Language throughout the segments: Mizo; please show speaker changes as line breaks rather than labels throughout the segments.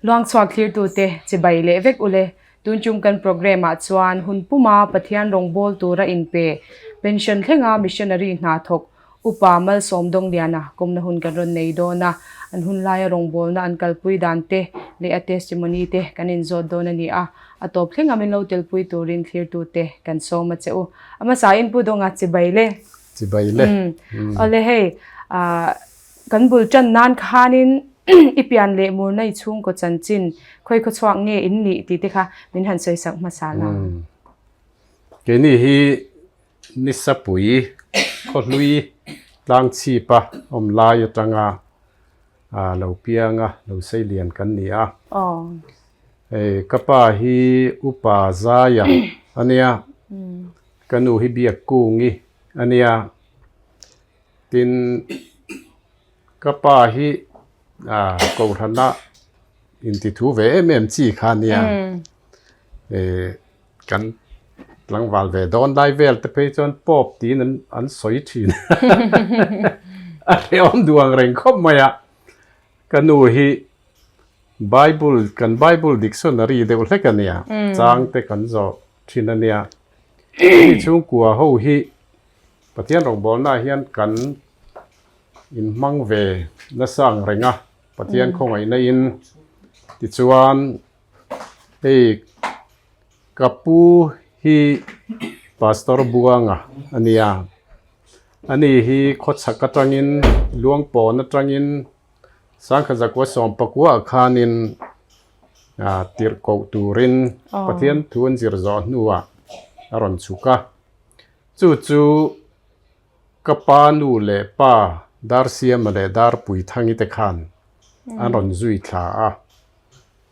Luangchhuak thlirtute chibai leh vek ule. Tun chung kan programme ah chuan hun puma Pathian rawngbâwl tura inpe, pension thlenga missionary hna thawk Upa Malsawm Dawngliana kawmna hun kan rawn nei dawn a, an hun laia rawngbawlna an kalpui dan te leh a testimony te kan inzawt dawn a ni a, a tawp thlenga min lo telpui turin thlirtute kan sawm a che u. A hmasain Pu Dawnga chibai le.
Chibai le.
Awle hei, kan bul tan nan khanin i pian leh murna i chhungkaw chanchin khawi khawchhuak nge in nih tih te kha min han sawi sak hmasa la.
Keini hi Nisapui khawhlui tlangchhipa awm lai atanga lo pianga lo sei lian kan ni a. Hei ka pa hi upa Zaia a nia, ka nu hi Biakkungi a nia, tin ka pa hi Kohhrana intithu ve em em chi kha a nia. Kan tlangval ve dawn lai vel te phei chuan pawp tiin an an sawi thin. A hrehawm duh ang reng khawp mai a. Ka nu hi Bible kan Bible dictionary deuh hlek a nia. Chang te kan zawh thin a nia. Hemi chhungkua ho hi Pathian rawngbawlnaah hian kan inhmang ve nasa ang reng a. Pathian khawngaihna in tichuan Hei ka pu hi Pastor Buanga a nia, ani hi khawchhak atangin Luangpawn atangin Sangkhazakua sawmpakua ah khanin ah tirh koh turin Pathian thu an zir zawh hnuah a rawn chhuk a, chu chu ka pa nu leh pa Darsiama leh Darpuithangi te khan an rawn zui thla a.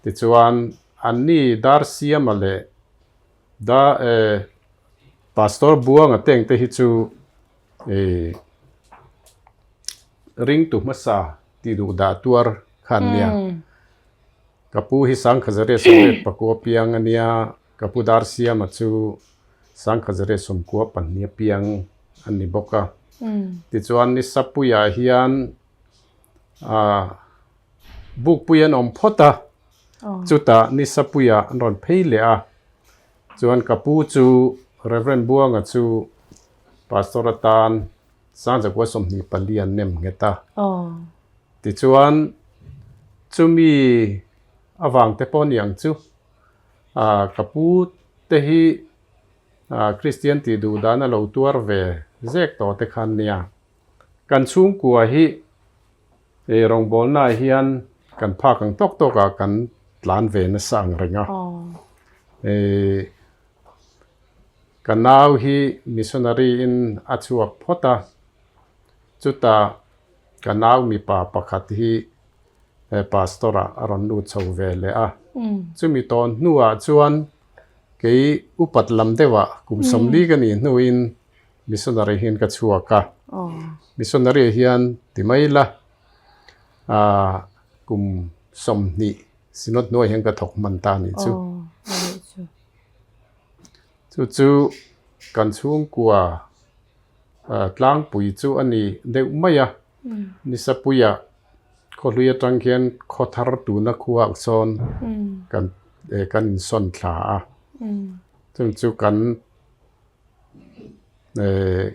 Tichuan, anni Darsiama leh Da eh Pastor Buanga tengte hi chu eh ringtu hmasa tih duh dah tuar kha an nia. Ka pu hi Sangkhazaria Sawmriat pakua piang a nia, ka pu Darsiama chu Sangkhazaria sawmkua pahnih piang a ni bawk a. Tichuan, Nisapuiah hian ah Bukpui an awm phawt a, chutah Nisapuia an rawn phei leh a, chuan ka pu chu Rev. Buanga chu Pastor atan Sangzakua 24 an nem nghet a. Tichuan chumi avang te pawh niang chu ka pu te hi Kristian tih duh dan a lo tuar ve zek tawh te khan nia. Kan chhungkua hi Hei rawngbawlnaah hian kan phak ang tawk tawk ah kan tlan ve nasa ang reng a. Hei ka nau hi missionary in a chhuak phawt a, chutah ka nau mipa pakhat hi pastor ah a rawn lut chho ve leh a. Chumi tawn hnuah chuan kei upat lam deuh ah kum 40 ka nih hnuin Missionary hian ka chhuak a, missionary hian ti mai ila ah kum 20 synod hnuai hian ka thawk hman ta a nih chu. Chu chu kan chhungkua ah tlangpui chu a ni deuh mai a, Nisapuia khawhlui atang khian khawthar tuna khuak sawn kan kan insawn thla a, chung chu kan eh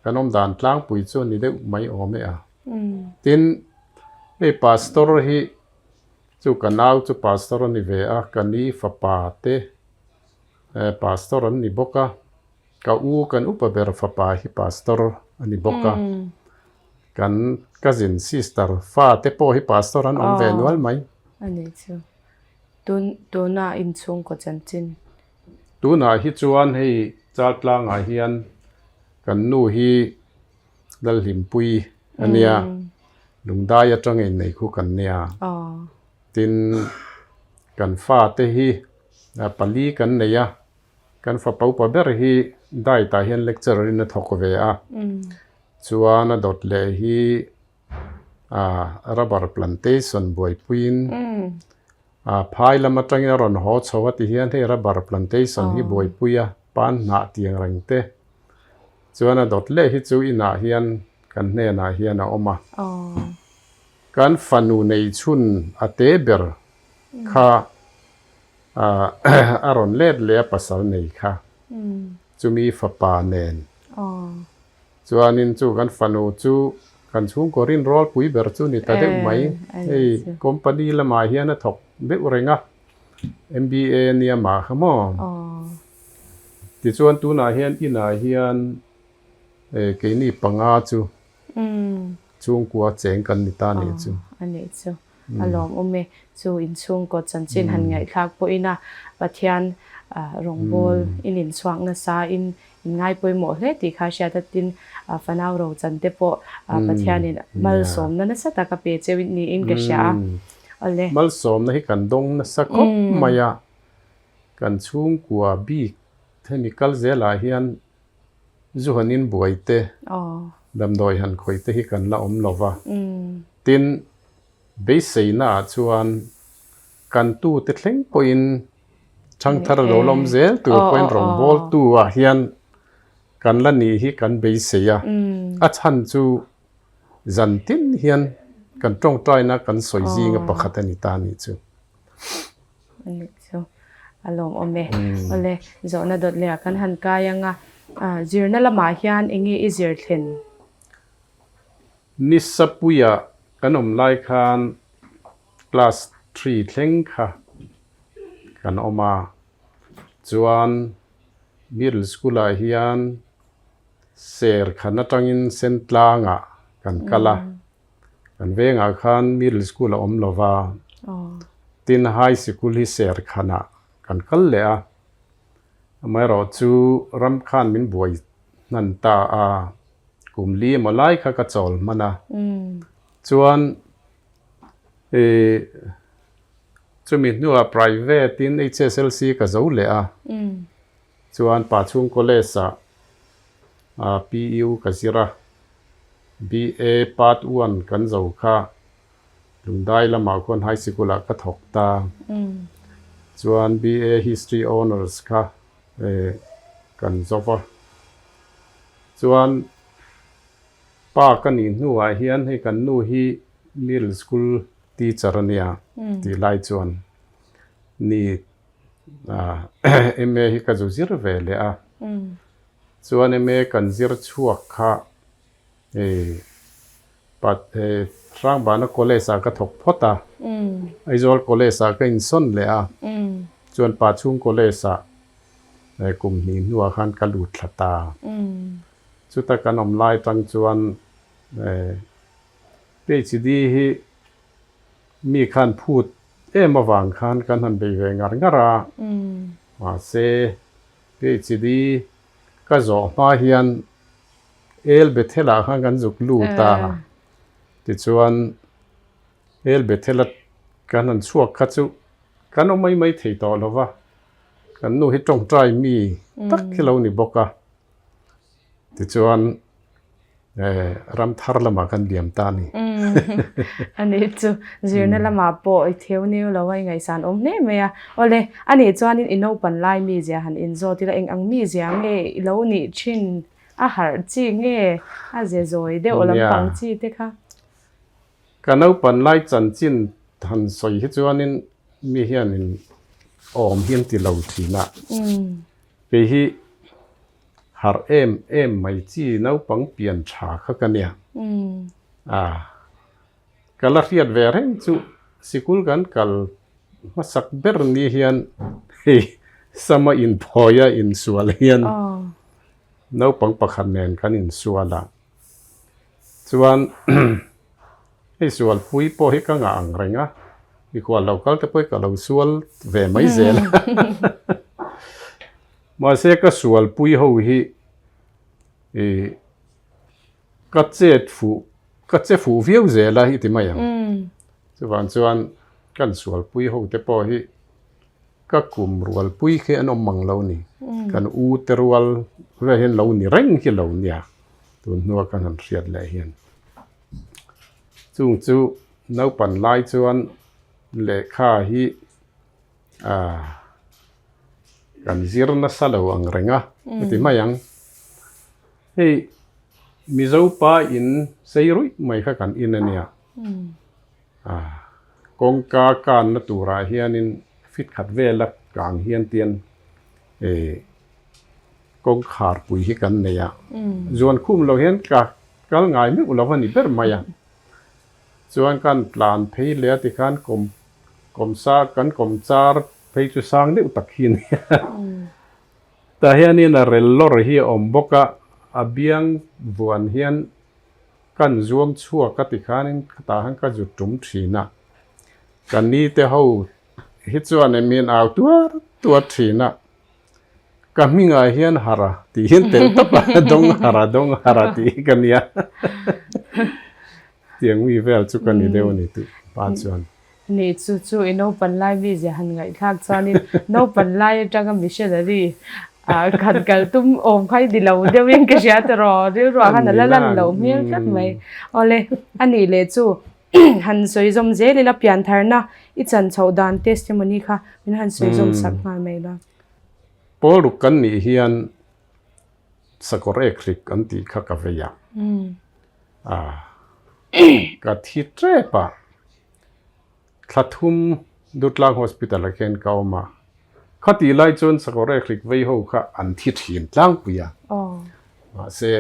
kan awm dan tlangpui chu a ni deuh mai awm e a. Tin, hei pastor hi chu ka nau chu pastor a ni ve a, ka ni fapa te eh pastor an ni bawk a, ka u kan upa ber fapa hi pastor a ni bawk a, kan cousin sister fa te pawh hi pastor an awm ve nual mai.
A ni chu. Tun tuna inchhungkaw chanchin.
Tunah hi chuan hei Chaltlangah hian kan nu hi Lalhlimpui a nia, Lungdai atanga innei khu kan nia. Tin, kan fate hi pali kan nei a, kan fapa upa ber hi diet-ah hian lecturer in a thawk ve a, chuan a dawt leh hi rubber plantation buaipuiin Phai lam atangin a rawn haw chho a ti hian hei rubber plantation hi buaipui a pan hnah tiang reng te chuan a dawt leh hi chu inah hian kan hnenah hian a awm a. Kan fanu nei chhun a te ber. kha a rawn let leh a pasal nei kha chumi fapa nen chuanin chu kan fanu chu kan chhungkaw rinrawl pui ber chu ni ta deuh mai. Hei company lamah hian a thawk deuh reng a, MBA nia mah kha maw? Tichuan tunah hian inah hian keini panga chu chhungkua cheng kan ni ta nih chu.
A nih chu. A lawmawm e. Chu inchhungkaw chanchin han ngaihthlak pawhin a Pathian rawngbâwl in inchhuak nasa in in ngai pawimawh hle tih kha hriat a tin fanau rochan te pawh Pathianin malsawmna nasa tak a pe cheu niin ka hria a. Awle.
Malsawmna hi kan dawng nasa khawp mai a, kan chhungkua bik hemi kal zelah hian zu han inbuai te, damdawi han khawih te hi kan la awm lo va. Tin, beiseinaah chuan kan tute thleng pawhin thangthar lo lawm zel tur pawhin rawngbawltu ah hian kan la nih hi kan beisei a. A chhan chu zan tin hian kan tawngtaina kan sawi zinga pakhat a ni ta a nih chu.
A nih chu a lawmawm e. Awle, zawhna dawt leh ah kan han kai ang a, zirna lamah hian eng nge i zir thlen?
Nisapuia kan awm lai khan class three thleng kha kan awm a, chuan middle school ah hian Serkhan atangin Sentlangah kan kal a, kan vengah khan middle school a awm lo va, tin high sikul hi Serkhanah kan kal leh a, amaherawhchu ram khan min buai hnan ta a. Kum li emaw lai kha ka chawl hman a, chuan ih chumi hnuah private in HSLC ka zo leh a, chuan Pachhung College ah PU ka zir a, BA part one kan zo kha Lungdai lamah khuan high sikul ah ka thawk ta, chuan BA History Honours kha kan zo va. Chuan pa ka nih hnuah hian hei kan nu hi middle school teacher a nia tih lai chuan ni MA hi ka zu zir ve leh a. Chuan MA kan zir chhuak kha hei Hrangbana college ah ka thawk phawt a, Aizawl college ah ka insawn leh a, chuan Pachhung college ah kum hnih hnuah khan ka lut thla ta. Chuta kan awm lai tang chuan PhD hi mi khan phut em avang khan kan han bei ve ngar ngar a, mahse PhD ka zawh hma hian El Bethel ah khan kan zuk lut a, tichuan El Bethel a kan han chhuak kha chu kan awm mai mai thei tawh lo va, kan nu hi tawngtai mi tak hi lo ni bawk a, tichuan ram thar lamah kan liam ta a ni.
A nih chu zirna lamah pawh i theu neu lo a i ngaihsan awm hle mai a. Awle, a nih chuanin i naupan lai mizia han inzawt ila eng ang mizia nge i lo nih thin? A harh chi nge a ze zawi deuh lampang chi te kha?
Ka naupan lai chanchin han sawi hi chuanin mi hianin awm hi an ti lo thin a. Kei hi harh em em mai chi naupang pian tha kha ka nia. A ka la hriat ve reng chu sikul kan kal hmasak ber ni hian hei sama inphawi a insual hian Naupang pakhat nen kan insual a, chuan hei sualpui pawh hi ka ngah ang reng a, mikhual lo kal te pawh hi ka lo sual ve mai zel a, mahse ka sualpui ho hi ih ka chet fuh ka che fuh viau zel a i ti mai ang, chuvang chuan kan sualpui ho te pawh hi. Ka kum rualpui khi an awm mang lo ni. Kan u te rual vel hian lo ni reng hi lo nia. Tun hnua kan han hriat leh hian. Chung chu naupan lai chuan lehkha hi ah kan zir nasa lo ang reng a heti mai ang. Hei Mizo pa in sei ruih mai kha kan in a nia. Ah. Kawngka kanna turah hianin fit khat vela kang hian tian eh kawngkhar pui hi kan nei a. Zuan khum lo hian ka kal ngai meuh lo a ni ber mai a. Chuan kan tlan phei leh a tikhan kawm kawmsa kan kawmchar phei chu sang deuh tak hi a ni a. Tah hianin a rel lawr hi a awm bawk a, a biang vuan hian kan zuang chhuak a tikhanin tah khan ka zut tum thin a. Ka ni te ho hi chuan em hian au tuar tuar thin a, ka hmingah hian hara tih hian tel tawp a, dawng hara dawng hara tih hi ka nia. Tiang mi vel chu ka ni deuh a ni tih pa chuan.
Ni chu chu i naupan lai mi zia han ngaihthlak chuanin naupan lai atanga missionary ah khan kal tum awm kha i ni lo deuhin ka hria tawh rilruah khan a la lan loh hmel tlat mai. Awle a nih leh chu han sawi zawm zel ila piantharna i chan chhoh dan testimony kha min han sawi zawm sak nghal mai la.
Pawl ruk kan nih hian sakawr ek hrik an tih kha ka vei a. Ka thi tep a. Thla thum Dutlang Hospital ah khian ka awm a, khatih lai chuan sakawr ekhrik vei ho kha an thi thin tlangpui a, mahse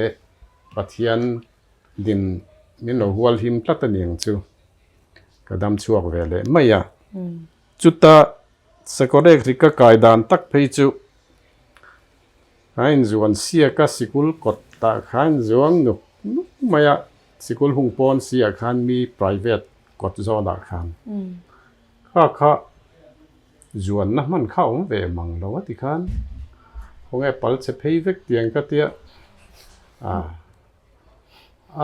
Pathian din min lo hual him tlat a niang chu ka dam chhuak ve leh mai a. Chuta sakawr ekhrik ka kai dan tak phei chu a inzuan siak a, sikul kawt tah khan zuang nuk nuk mai a, sikul hung pawn siah khan mi private kawt zawnah khan kha kha zuanna hman kha a awm ve mang lo a ti khan khawnge pal chhe phei vek tiang ka tia a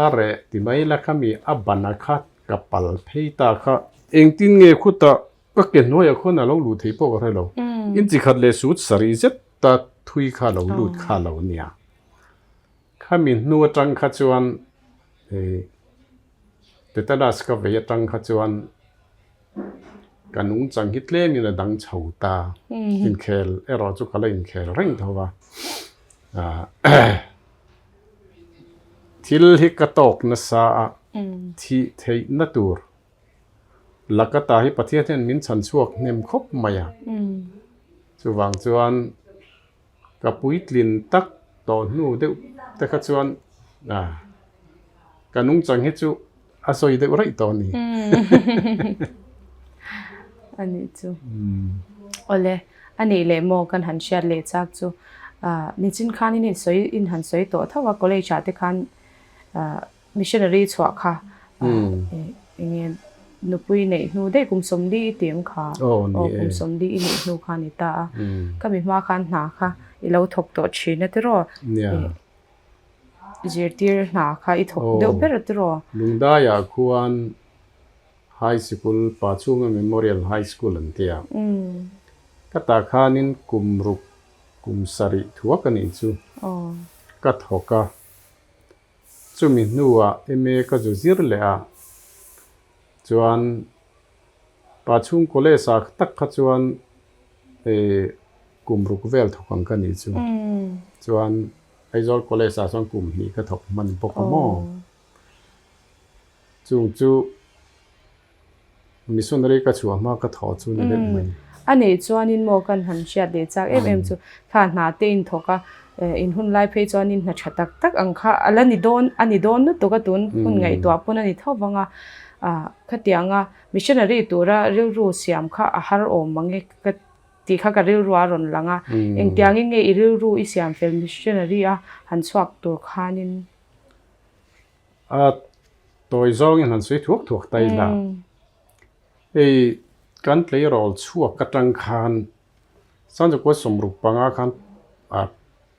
a reh ti mai la kha mi a bana kha ka pal phei ta kha engtin nge khutah ka ke hnuaiah khuan a lo luh thei pawh ka hre lo inchi khat leh sut sarih zet ta thui kha a lo lut kha a lo nia. Khami hnu atang kha chuan hei tetanus ka vei atang kha chuan ka nungchang hi tlemin a dang chho ta. Inkhel erawh chu ka la inkhel reng tho va. Thil hi ka tawk nasa a, thih theihna tur laka ta hi Pathian hian min chhan chhuak hnem khawp mai a. Chuvang chuan. Ka puitlin tak tawh hnu deuh te kha chuan ka nungchang hi chu a sawi deuh raih tawh a ni.
A nih chu. Awle, a nih leh maw kan han hriat leh chak chu. Nichin khan in sawi in han sawi tawh tho a college ah te khan Missionary chhuah kha enge nupui neih hnu daih kum sawmli i ti ang kha aw kum sawmli i neih hnu kha a ni ta a ka mi hma khan hna kha i lo thawk tawh thin a tiraw zirtir hna kha i thawk deuh ber a tiraw.
Lungdaiah khuan High Sikul Pachhunga Memorial High School an ti a ka tah khanin kum ruk kum sarih thuak a nih chu ka thawk a. Chumi hnuah MA ka zu zir leh a, chuan Pachhung College ah tak kha chuan kum ruk vel thawk ang ka nih chu. Chuan Aizawl College ah chuan kum hnih ka thawk hman bawk a maw? Chung chu Missionary ka chhuah hma ka thawh chu ni deuh mai.
A neih chuanin maw kan han hriat leh chak em em chu kha hna te in thawk a, in hun lai phei chuanin hna tha tak tak ang kha a la ni dawn a ni dawn lutuk a tun hun ngaihtuah pawn a ni tho vang a, khatianga missionary tura rilru siam kha a har awm mang e ka tih kha ka rilru a rawn lang a, engtiangin nge i rilru i siam fel missionary a han chhuak tur khanin.
A tawi zawngin han sawi thuak thuak ta ila. Hei kan tleirawl chhuak atang khan Sanjakua sawmruk panga khan a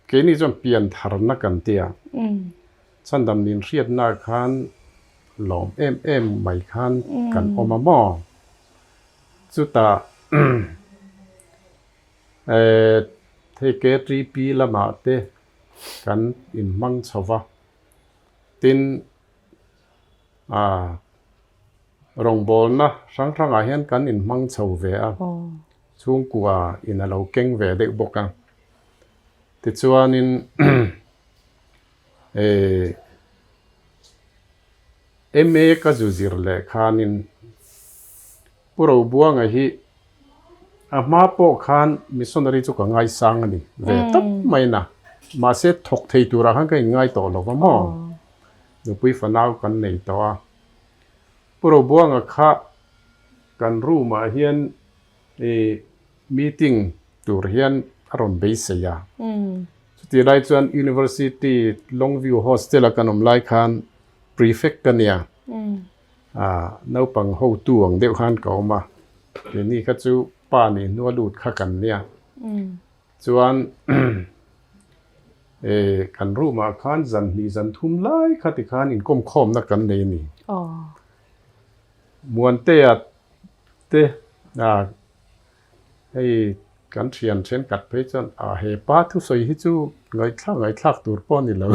keini chuan pian tharna kan ti a. Chhandam nin hriatna khan lawm em em mai khan kan awm a maw. Chutah hei KTP lamah te kan inhmang chho va. Tin, ah, rawngbawlna hrang hrangah hian kan inhmang chho ve a, chhungkua in a lo keng ve deuh bawk a. Tichuanin, eh, MA ka zu zir leh khanin. Pu Robuanga hi a hma pawh khan missionary chu ka ngaisang a ni ve tawp mai na. Mahse thawk thei turah khan ka inngai tawh lo va maw? Nupui fanau kan nei tawh a. Pu Robuanga kha kan room ah hian i meeting tur hian a rawn beisei a. Chutih lai chuan University Longview Hostel a kan awm lai khan prefect ka nia. Naupang hotu ang deuh khan ka awm a. Keini kha chu pa nih hnua lut kha kan nia. Chuan kan room ah khan zan hnih zan thum lai kha tikhan inkawm khawmna kan nei a ni. Muantea te a hei kan thian thenkhat phei chuan a he pa thusawi hi chu ngaihthlak ngaihthlak tur pawh a ni lo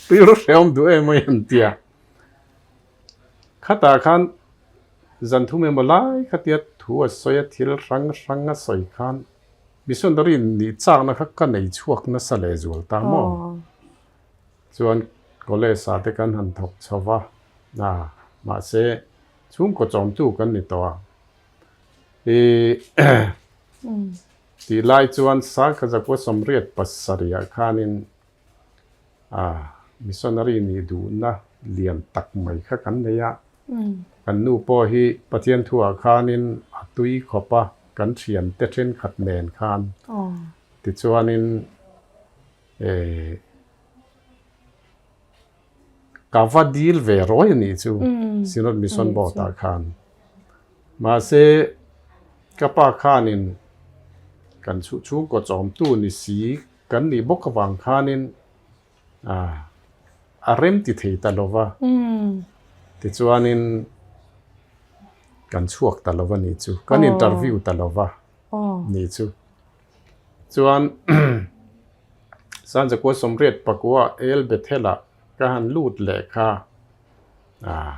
tuiru hrehawm duh em mai an ti a khatah khan zan thum emaw lai khatia thu a sawi a thil hrang hrang a sawi khan missionary nih chakna kha ka nei chhuak nasa leh zual ta maw. Chuan college ah te kan han thawk chho va, a mahse chhungkaw chawmtu kan ni tawh a. I tih lai chuan Sangkhazakhua sawmriat pasarih ah khanin a missionary nih duhna lian tak mai kha kan nei a. Kan nu pawh hi Pathian thu ah khanin a tui khawp a, kan thiante thenkhat nen khan tichuanin Ka va dil ve rawi a nih chu Synod Mission Board ah khan. Mahse ka pa khanin kan chhungkaw chawmtu ni si kan nih bawk avang khanin a rem ti thei ta lo va. Tichuanin kan chhuak ta lo a nih chu. Kan interview ta lo va nih chu. Chuan Sanjakua sawmriat pakua El Bethel-ah ka han lut leh kha ah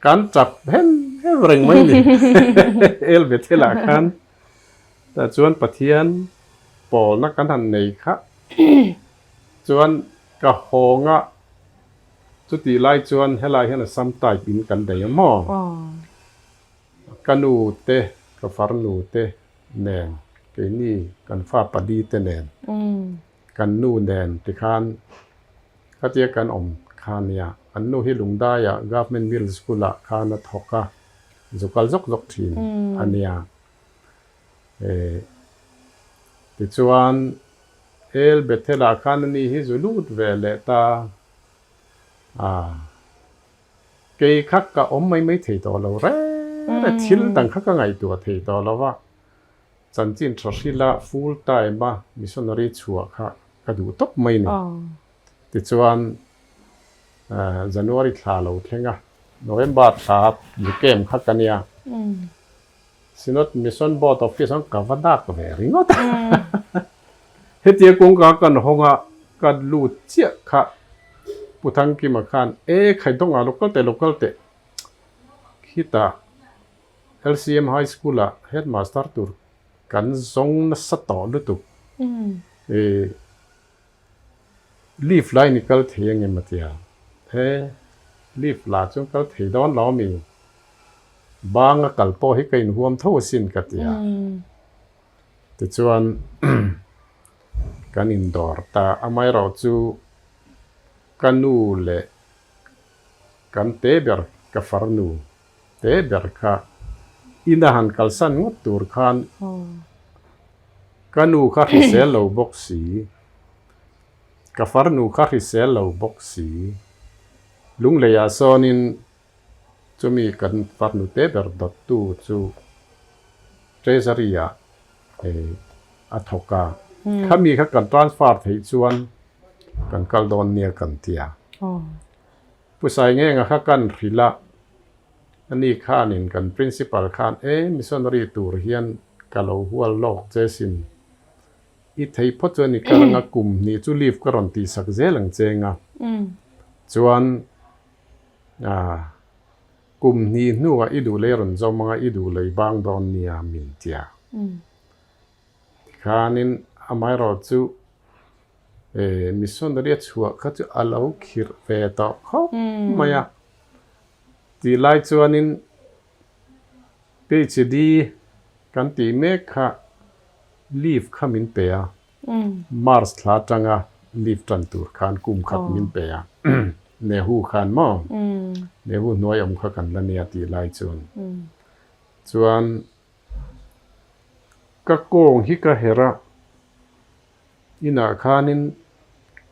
kan tap hem hem reng mai ni El Bethel-ah khan tah chuan Pathian pawlna kan han nei kha chuan ka hawnga chutih lai chuan helai hian a sam type in kan nei a maw. Ka nu te, ka farnu te nen, keini kan fa pali te nen, kan nu nen tikhan khatia kan awm kha nia. Kan nu hi Lungdaiah Government Middle School ah khan a thawk a, zu kal zawk zawk thin a nia. Tichuan El Bethel ah khan ani hi zu lut ve leh ta a. Kei kha ka awm mai mai thei tawh lo reng reng, thil dang kha ka ngaihtuah thei tawh lo va, chanchin tha hrila full time a missionary chhuah kha ka duh tawp mai ni. Tichuan January thla lo thleng a, November thla camp kha ka nia, Synod Mission Board Office ang ka va dak ve ringawt a. Hetia kawngka kan hawng a, ka lut chiah kha Pu Thangkima khan e khai dawngah lo kal teh lo kal teh khitah LCM High School ah Headmaster tur kan zawng nasa tawh lutuk e leave la in i kal thei angem a tia he leave la chuan kal thei dawn lo ami Banga kal pawh hi ka inhuam tho asin ka ti a. Tichuan kan indawr ta. Amaherawh chu ka nu leh kan te ber, ka farnu te ber kha ina han kalsan ngawt tur khan ka nu kha hrisel lo bawk si, ka farnu kha hrisel lo bawk si. Lungleiah sawnin Chumi kan farnu te ber dawttu chu Treasury ah a thawk a, khami kha kan transfer theih chuan kan kal dawn nia kan ti a. Pu Saingenga kha kan hrilh a, ani khanin kan principal khan e missionary tur hian ka lo hual lawk che sin, i thei phawt chuan i kal anga kum hnih chu leave ka rawn tihsak zel ang che nga chuan Kum hnih hnuah i duh lei rawn zawm anga i duh lei bang dawn nia min tia. Tikhanin amaherawh chu missionary a chhuah kha chu a lo khirh ve tawh khawp mai a. Tih lai chuanin PhD kan tih mek kha leave kha min pe a, March thla atanga leave tan tur khan kum khat min pe a, Nehu khan maw? Nehu hnuai awm kha kan la nia tih lai chuan. Chuan ka kawng hi ka herh a, inah khanin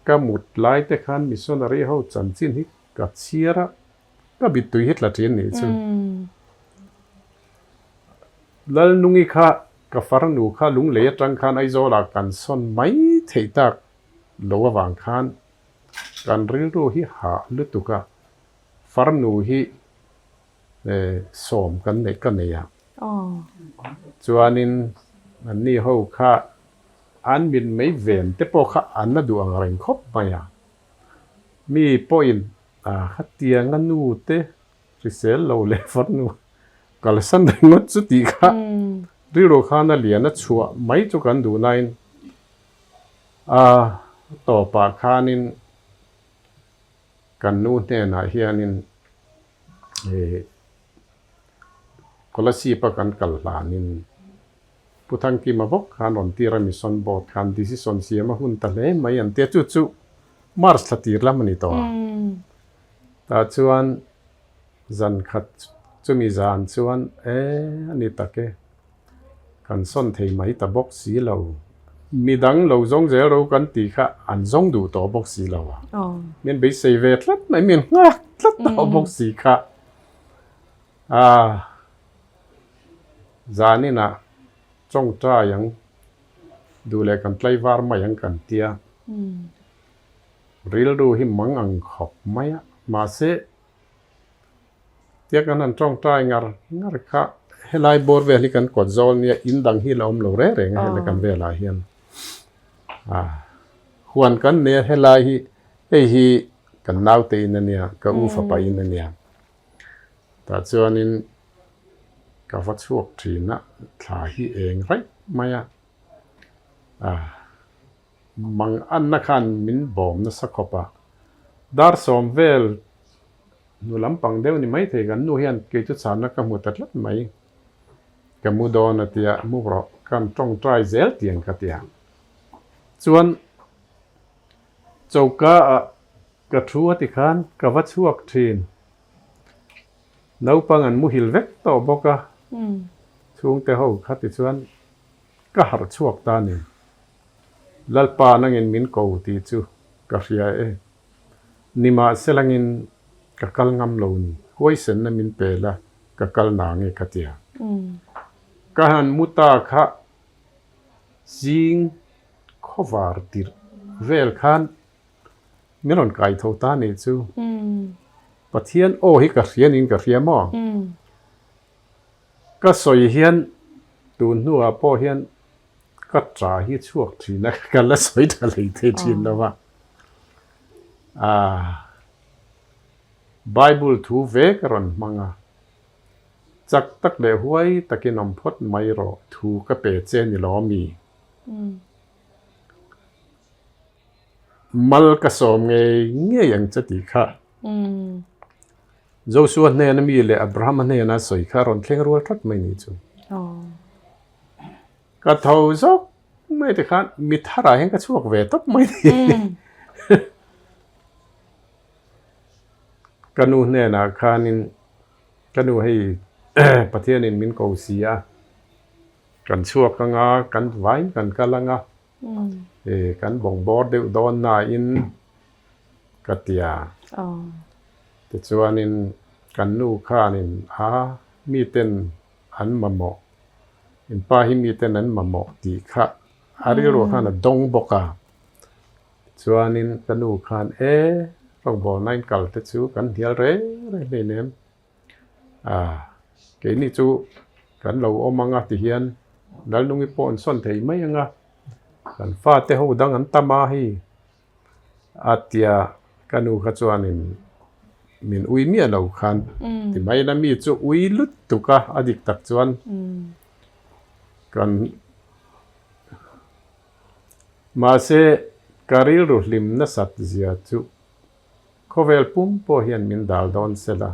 ka mut lai te khan missionary ho chanchin hi ka chhiar a, ka mittui hi tla thin nih chu. Lalnungi kha ka farnu kha lunglei atang khan Aizawlah kan sawn mai theih tak lo avang khan kan rilru hi hah lutuk a, farnu hi sawm kan neih ka nei a. Chuanin anni ho kha an mit mei ven te pawh kha an la duh ang reng khawp mai a. Mi pawhin khatianga nu te hrisel lo leh farnu kalsan ringawt chu tih kha rilru khan a lian a chhuah mai chu kan duh nain a tawpah khanin kan nu hnenah hianin Kolasib a kan kal hlanin Pu Thangkima bawk khan rawn tir a Mission Board khan decision siam a hun ta hle mai an tia chu chu March thla tir lam a ni tawh a. Tah chuan zan khat chumi zan chuan e a ni tak e kan sawn thei mai ta bawk si lo midang lo zawng zel ro kan tih kha an zawng duh tawh bawk si lo a. Min beisei ve tlat mai min nghak tlat tawh bawk si kha a. Zaninah tawngtai ang duh leh kan tlaivar mai ang kan tia. Rilru hi mang ang khawp mai a, mahse tia kan han tawngtai ngar ngar kha helai bawr vel hi kan kawt zawl nia in dang hi la awm lo reng reng a helai kan velah hian a huan kan nei a helai hi hei hi kan naute in a nia ka u fapa in a nia. Tah chuanin ka va chhuak thin a, thla hi eng raih mai a, ah mang anna khan min bawm nasa khawp a, dar sawm vel hnu lampang deuh ni maithei kan nu hian kei chu chhanna ka hmu ta tlat mai, ka mu dawn a tia mu rawh kan tawngtai zel tiang ka tia chuan choka ah Ka thu a ti khan ka va chhuak thin. Naupang an muhil vek tawh bawk a, chhungte ho kha tichuan ka harh chhuak ta ni. Lalpa nangin min ko tih chu ka hria e. Nimahselangin ka kal ngam lo ni, huaisenna min pe la ka kal nang e ka tia. Ka han mu ta kha zing khawvar tirh vel khan Min rawn kai tho ta nih chu. Pathian aw hi ka hria niin ka hria maw? Ka sawi hian tun hnuah pawh hian ka ta hi chhuak thin a, ka la sawi tha hlei thei thin lo va. Bible thu ve ka rawn hmang a, chak tak leh huai takin awm phawt mai rawh thu ka pe che ni lo ami? Mal ka sawm ngei ngei ang che tih kha Joshua hnena mi leh Abrahama hnena sawi kha rawn thleng rual tlat mai ni chu. Ka tho zawk mai te khan mi tharah hian ka chhuak ve tawp mai ni. Ka nu hnenah khanin ka nu hei Pathianin min ko si a, kan chhuak anga kan vain kan kal anga. E kan bawng bawr deuh dawn nain ka ti a. Tichuanin kan nu khanin a miten an mamawh, in pa hi miten an mamawh tih kha a rilru khan a dawng bawk a. Tichuanin ka nu khan e rawngbawlna in kal te chu kan hnial reng reng hleinem. A, keini chu kan lo awm ang a ti hian Lalnungi pawh an sawn thei mai ang a, kan fate ho dang an tam a hei a tia ka nu kha chuanin min ui miah lo khan ti mai ila mi chu ui lut tuk a, a dik tak chuan kan mahse ka rilru hlim nasat zia chu. Khawvel pum pawh hian min dal dawn se la.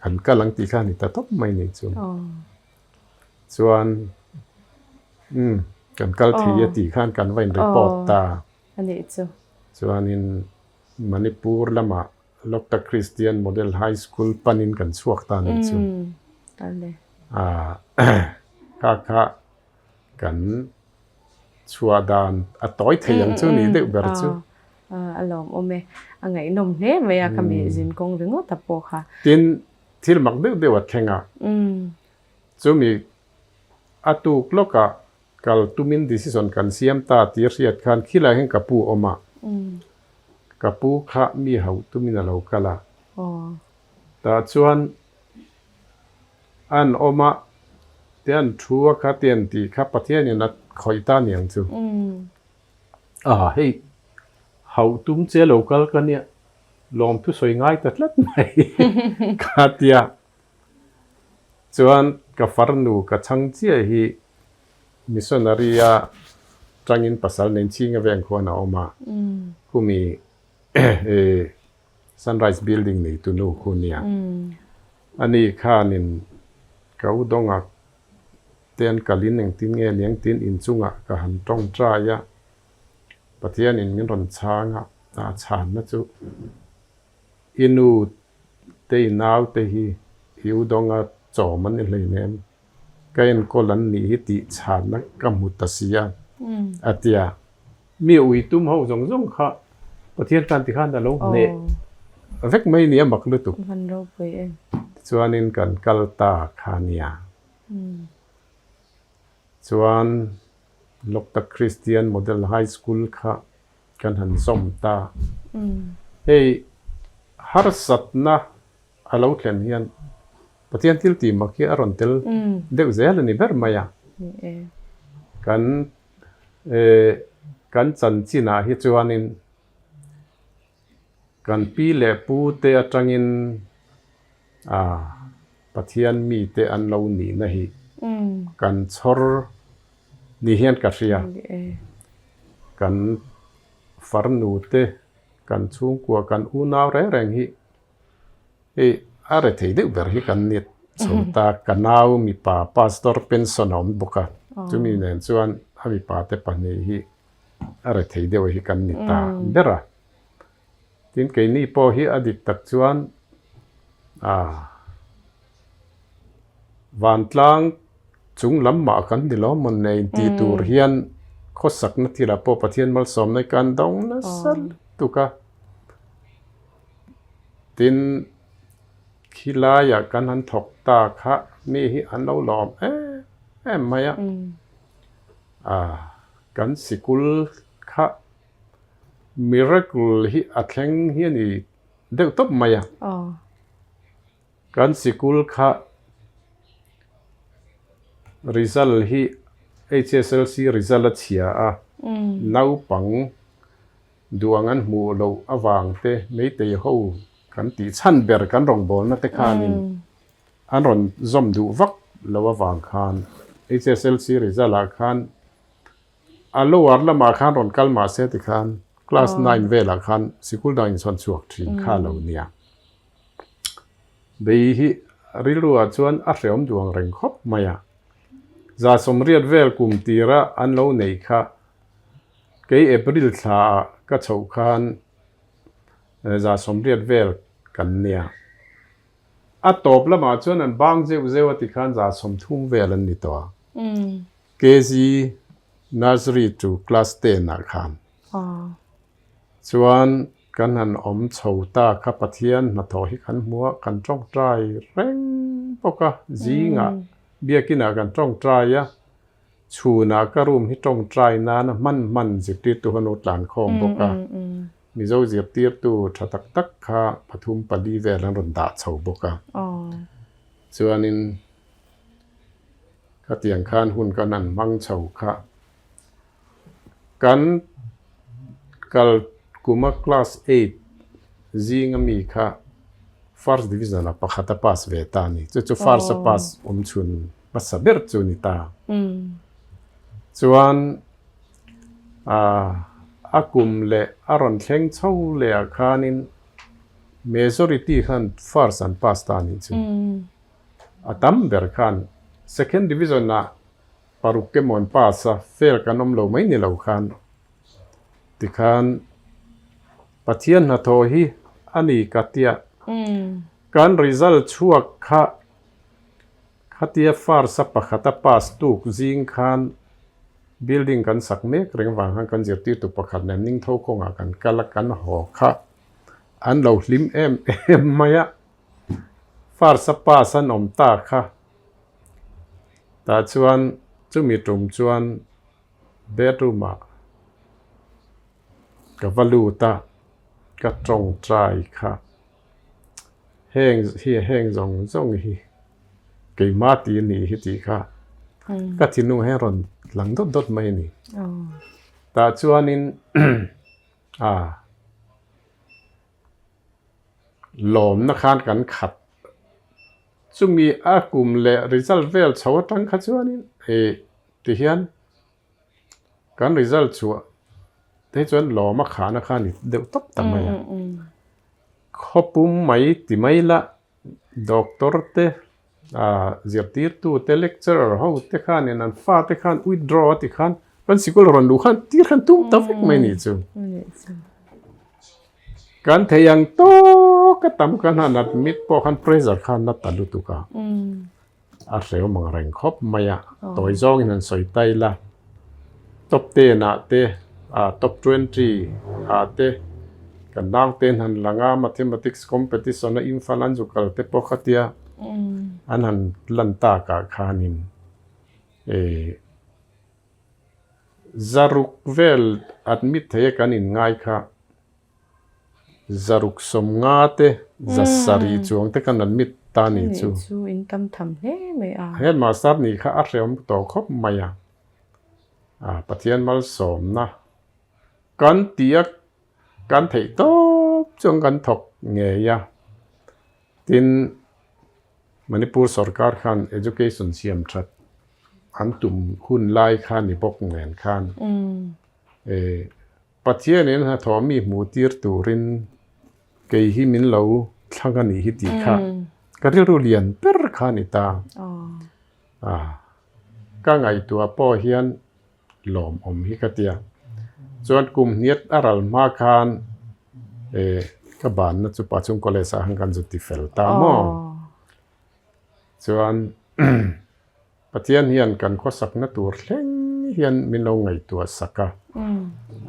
Kan kal ang tih kha a ni ta tawp mai ni chu. Chuan umm kan kal thei a tih khan kan va in report ta. Chuanin Manipur lamah Loktak Christian Model High School panin kan chhuak ta ni chu. Kha kha kan chhuah dan a tawi thei ang chu nih deuh ber chu.
A lawmawm e. A ngaihnawm hle mai a khami zinkawng ringawt a pawh kha.
Tin, thil mak deuh deuh a thleng a. Chumi a tuk lawkah kal tumin decision kan siam ta tih hriat khan khilai hian ka pu awm a. Ka pu kha mi hauh tumin a lo kal a. Tah chuan An awm a, te an thu a kha te an tih kha Pathianin a khawih ta niang chu. A hei hauh tum che lo kal ka nia, lawmthu sawi ngai ta tlat mai ka tia. Chuan ka farnu ka chhang chiah hi missionary a tangin pasal nen chhinga veng khuan a awm a, khumi Sunrise building neitu nu khu nia. Ani khanin ka u dawngah te an kalin engtin nge ni engtin inchungah ka han tawngtai a, Pathianin min rawn chhang a, a chhanna chu i nu te i nau te hi i u dawnga chawm an ni hleinem, ka enkawl an nih hi tih chhanna ka hmu ta si a, a ti a. Mi ui tum ho zawng zawng kha Pathian khan tikhan a lo hneh vek mai nia mak lutuk.
Van ropui em.
Tichuanin kan kal ta kha nia. Chuan Loktak Christian Model High School kha kan han zawm ta. Hei harsatna a lo thlen hian Pathian thil tih mak hi a rawn tel deuh zel a ni ber mai a. Kan Kan chanchinah hi chuanin kan pi leh pu te atangin Pathian mite an lo nihna hi kan chhawr ni hian ka hria. Kan farnu te, kan chhungkua, kan unau reng reng hi Hei a rethei deuh ber hi kan ni chho ta, ka nau mipa pastor pension a awm bawk a, chumi nen chuan a mipa te pahnih hi a rethei deuh hi kan ni ta ber a. Tin keini pawh hi a dik tak chuan ah vantlang chung lam mah kan ni lo mawn nei tih tur hian khawsakna thilah pawh Pathian malsawmna hi kan dawng nasa lutuk a. Tin, khilaiah kan han thawk ta kha mi hi an lo lawm em em mai a. Ah, kan sikul kha miracle hi a thleng hi a ni deuh tawp mai a. Kan sikul kha result hi HSLC result a chhia a, naupang Duang an hmuh loh avang te Meitei ho kan tih chhan ber kan rawngbawlna te khanin an rawn zawm duh vak lo avang khan HSLC result ah khan a lower lamah khan rawn kal mah se tikhan class nine velah khan sikul dang insawn chhuak thin kha lo nia. Bei hi rilru ah chuan a hreawm duh ang reng khawp mai a. 180 vel kum tira an lo neih kha Kei April thla ah ka chhoh khan 180 vel kan nia. A tawp lamah chuan an bang zeuh zeuh a ti khan 130 vel an ni tawh a. KG Nursery to Class ten ah khan. Chuan kan han awm chho ta kha Pathian hnathawh hi kan hmu a, kan tawngtai reng bawk a, zingah biakinah kan tawngtai a. Chhunah ka room hi tawngtai nana hman hman zirtirtu kha no tlan khawm bawk a, Mizo zirtirtu tha tak tak kha pathum pali vel an rawn dah chho bawk a. Chuanin khatiang khan hun kan han hmang chho kha kan kal kuma class eight zinga mi kha first division ah pakhat a pass ve ta a ni. Chu chu first a pass awm chhun. Hmasa ber chu ni ta. Chuan a kum leh a rawn thleng chho leh ah khanin Majority khan first an pass ta anih chu. A tam ber khan second division ah paruk emaw an pass a, fail kan awm lo mai ni lo khan tikhan Pathian hnathawh hi a ni ka tia. Kan result chhuak kha khatia first a pakhata pass tuk zing khan building kan sak mek reng vang khan kan zirtirtu pakhat nen ningtho kawngah kan kal a, kan haw kha an lo hlim em em mai a. First a pass an awm ta kha tah chuan chumi tum chuan bedroom ah ka va lut a, ka tawngtai kha heng hi heng zawng zawng hi keimah tih a nih hi tih kha ka thinlung hian rawn lang dawt dawt mai a ni. Tah chuanin ah lawmna khan kan khat chumi a kum leh result vel chho atang kha chuanin ih tihian Kan result chhuah te chuan lawm a khahna kha a ni deuh tawp ta mai a. Khawpum mai ti mai la doctor te ah zirtirtu te lecturer ho te khanin an fate khan withdraw a ti khan kan sikul rawn luh khan tir khan tum ta vek mai a nih chu. Kan thei ang tawk a tam khan han admit pawh khan pressure khan a ta lutuk a. A hreu mang reng khawp mai a, tawi zawngin han sawi ta ila, top ten ah te, ah top 20 ah te kan nau ten han lang a, mathematics competition a Imphal an zu kal te pawh khatia an han lan tak ah khanin eh zaruk vel admit thei a kan inngai kha. Zaruk sawmnga te, zasarih chuang te kan admit ta ni chu.
Ni chu in tam tham hle mai a.
Headmaster nih kha a hrehawm tawh khawp mai a. A Pathian malsawmna kan tih a kan theih tawp chuan kan thawk ngei a. Tin, Manipur sorkar khan education siam that an tum hun lai kha ni bawk nen khan e Pathianin hnathawh mi hmuh tir turin kei hi min lo thlang a nih hi tih kha ka rilru lian ber kha a ni ta. A, ka ngaihtuah pawh hian lawmawm hi ka tia. Chuan kum hniat a ral hma khan e ka banna chu Pachhung College ah khan kan zu ti fel ta maw? Chuan Pathian hian kan khawsakna tur thleng hian min lo ngaihtuah sak a.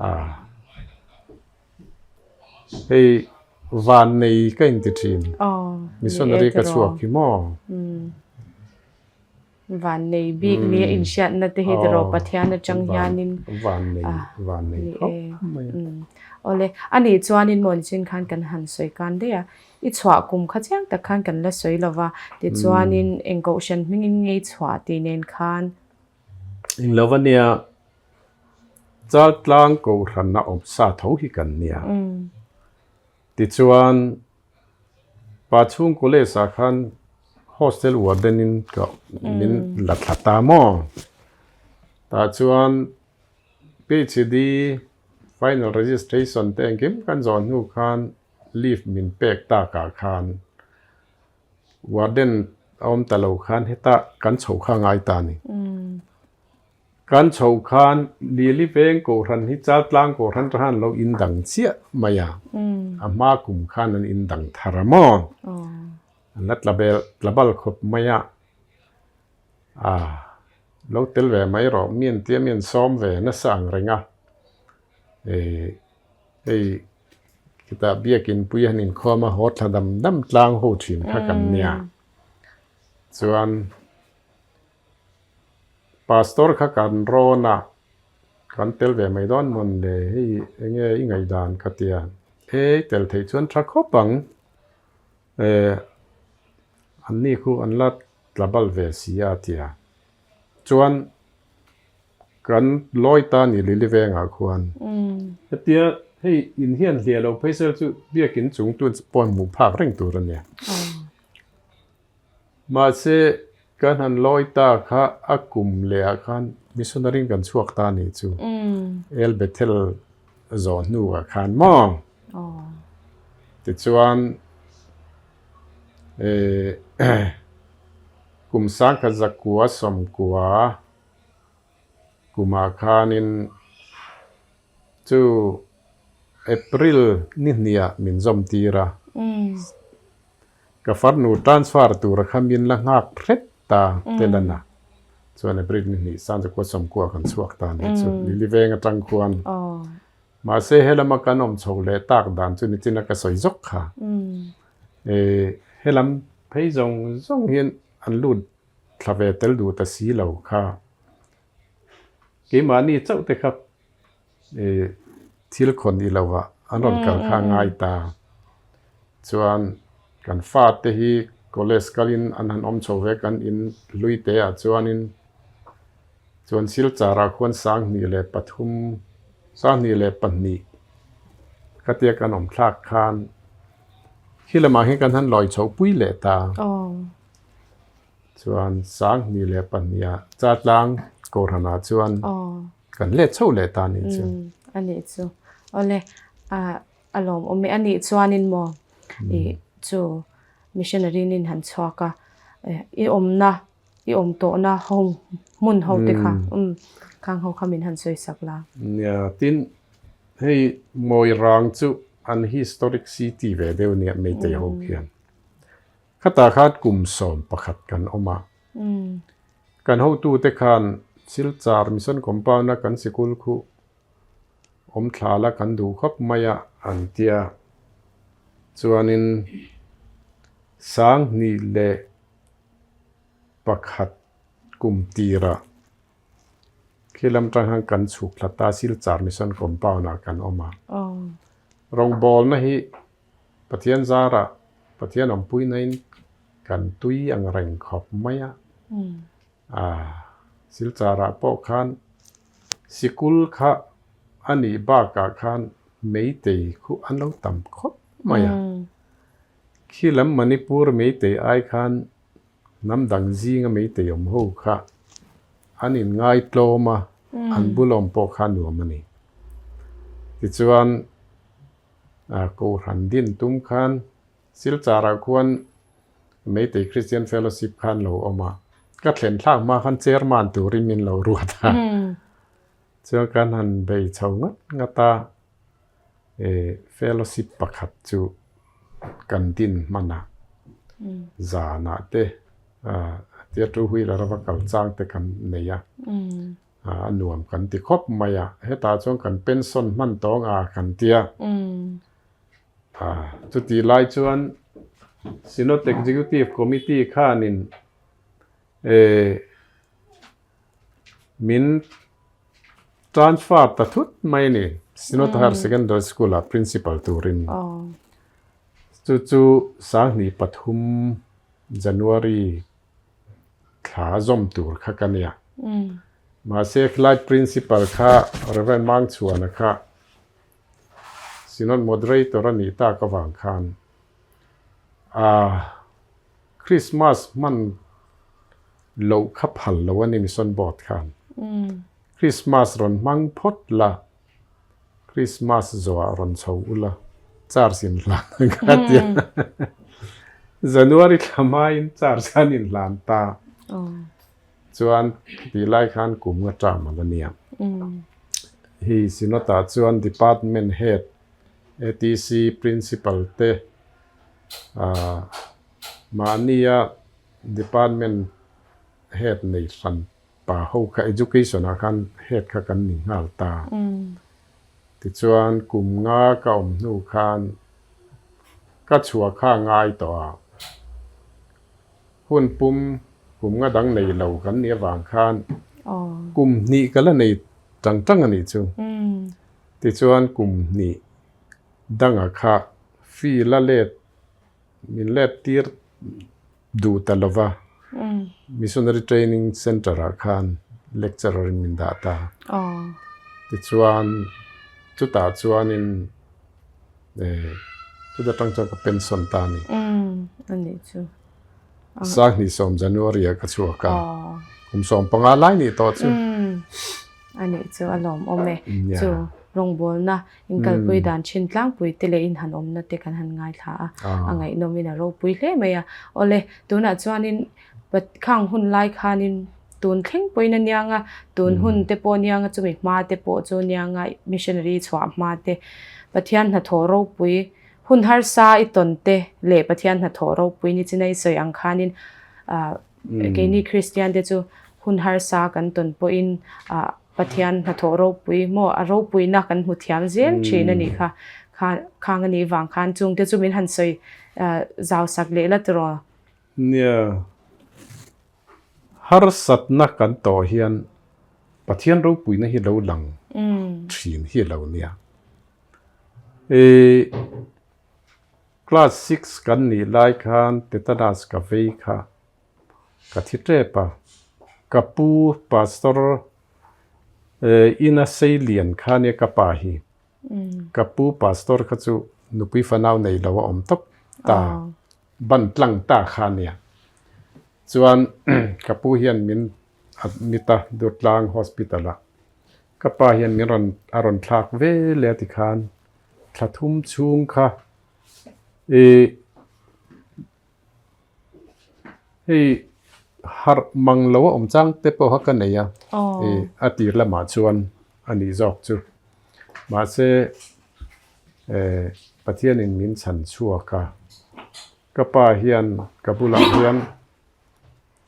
Aah. Hei van nei ka inti thin. Missionary ka chhuak hi maw?
Van nei bik nia inhriatna te hi tiraw Pathian atang hianin.
Van nei, van nei khawp mai a.
Awle, anih chuanin maw nichin khan kan han sawi kan daih a. I chhuah kum kha chiang tak khan kan la sawi lo va, tichuanin eng kohhran hmingin nge i chhuah tih nen khan.
Eng lo va nia, Chaltlang kohhranna awm sa tho hi kan nia. Tichuan, pa chhung college ah khan hostel warden in ka min la thla ta maw? Tah chuan PhD final registration te engkim kan zawh hnu khan Leave min pek takah khan warden a awm ta lo khan heta kan chho kha ngai ta a ni. Kan chho khan Lili veng Kohhran hi Chaltlang Kohhran ta khan lo indang chiah mai a, a hma kum khan an indang thar a maw? An la tla bel tla bal khawp mai a, ah lo tel ve mai rawh mi an tia mi an sawm ve nasa ang reng a, eh Hei khitah biakin pui han inkhawm a haw thla dam dam tlang ho thin kha kan nia. Chuan pastor kha kan rawn a, kan tel ve mai dawn mawn le hei enge i ngaihdan ka tia. E tel theih chuan tha khawp ang. E anni khu an la tla bal ve si a tia. Chuan Kan lawi ta ni Lily vengah khuan. Hetia hei in hian hliah lo phei sel chu biakin chung tun pawn hmuh phak reng tur a nia. Mahse kan han lawi ta kha a kum leh ah khan missionary in kan chhuak ta ni chu. El Bethel zawh hnu ah khan maw? Tichuan. Eh kum sangkhat zakua sawmkua kumah khanin chu April ni hniah min zawm tir a. Ka farnu transfer tura kha min la nghak hret ta tel a. Chuan April ni hnih sangzakua sawmkua kan chhuak ta nih chu Lily veng atang khuan. Mahse helama kan awm chho leh tak dan chu nichina ka sawi zawk kha. Helam phei zawng zawng hian an lut thla ve tel duh ta si lo kha. Keimahni chauh te kha thil khawn i lo ah an rawn kal kha a ngai ta. Chuan kan fate hi college kalin an han awm chho ve kan in hlui te ah chuanin chuan Silchar ah khuan sanghnih leh pathum sanghnih leh pahnih khatia kan awm thlak khan khi lamah hian kan han lawi chho pui leh ta. Chuan sanghnih leh pahnih ah Chatlang Kohhran ah chuan kan let chho leh ta anih chu.
A nih chu. Awle a lawm awm e. A nih chuanin maw i chu missionary nin han chhuak a i awmna i awm tawhna ho hmun ho te kha khang ho kha min han sawi sak la.
Nia tin hei Mawirang chu an historic city ve deuh nia Meitei ho khian. Khatah khan kum 11 kan awm a. Kan hotute khan Silchar Mission Compound-a kan sikul khu awm thla la kan duh khawp mai a an tia. Chuanin 2001 kum tirah khi lam tang khan kan chhuk thla ta Silchar Mission Compound-ah kan awm a. Rawngbawlna hi Pathian zarah Pathian awmpui nain kan tui ang reng khawp mai a. Silcharah pawh khan sikul kha a nih bakah khan meitei khu an lo tam khawp mai a. Khi lam Manipur meitei ai khan hnam dang zinga meitei awm ho kha an inngaitlawm a, an bulawm pawh kha nuam a ni. Tichuan. Kohhran din tum khan Silchar-ah khuan Meitei Christian Fellowship khan lo awm a, ka thlen thlak hma khan chairman turin min lo ruat a. Chuan kan han bei chho ngat ngat a, fellowship pakhat chu kan din hman a, zanah te tia two wheeler a va kal chang te kan nei a. A nuam kan ti khawp mai a, hetah chuan kan pension hman tawng a kan ti a. Chutih lai chuan Synod Executive Committee khanin min transfer ta thut mai a ni, Synod Higher Secondary School ah Principal turin. Chu chu 2003 January thla zawm tur kha ka nia. Mahse khilai Principal kha Rev. Mangchhuana kha Synod Moderator a nih tak avang khan a Christmas hman loh kha phal lo a ni Mission Board khan. Christmas rawn hmang phawt la, Christmas zawhah rawn chho ula charge in hlan ang kha tia January thla hmain charge an in hlan ta chuan tih lai khan kum nga term a la nia hi Synod ah chuan department head etc principal te ah mahnia department head nei hran Pa ho kha education ah khan head kha kan ni nghal ta. Tichuan kum nga ka awm hnu khan ka chhuah kha a ngai tawh a, hun pum kum nga dang nei lo kan nih avang khan kum hnih ka la nei tang tang a nih chu. Tichuan kum hnih danga kha fee la let min let tir duh ta lo va, Missionary Training Centre ah khan lecturer in min dah ta. Tichuan chutah chuanin chuta tang chuan ka pension ta a ni. 2010 January ah ka chhuak a, kum 15 lai nih tawh chu.
A nih chu a lawmawm e. Chu. rawngbawlna inkalpui dan thin tlangpui te leh in han awmna te kan han ngaithla a, a ngaihnawmin a ropui hle mai a. Awle, tunah chuanin khang hun lai khanin tun thleng pawhin a niang a, tun hun te pawh a niang a, chumi hma te pawh chu a niang a, missionary chhuah hma te, Pathian hnathawh ropui hun harsa i tawn te leh Pathian hnathawh ropui ni china i sawi ang khanin ah keini Kristian te chu hun harsa kan tawn pawhin ah Pathian hnathawh ropui maw a ropuina kan hmu thiam zel thin a nih kha kha khang a nih vang khan chung te chu min han sawi ah zau sak leh la tiraw.
Nia, harsatna kan tawh hian Pathian ropuina hi lo lang thin hi a lo nia. Ih class six kan nih lai khan tetanus ka vei kha ka thi tep a, ka pu pastor eh ina sei lian kha nia ka pa hi, ka pu pastor kha chu nupui fanau nei lo a awm tawp ta, ban tlang ta kha nia. Chuan ka pu hian min admit a Durtlang hospital ah. Ka pa hian min rawn a rawn thlak ve le a ti khan thla thum chhung kha ih hei harh mang lo a awm chang te pawh kha ka nei a ih a tir lamah chuan a nih zawk chu mahse eh Pathianin min chhan chhuak a ka pa hian ka bulah hian.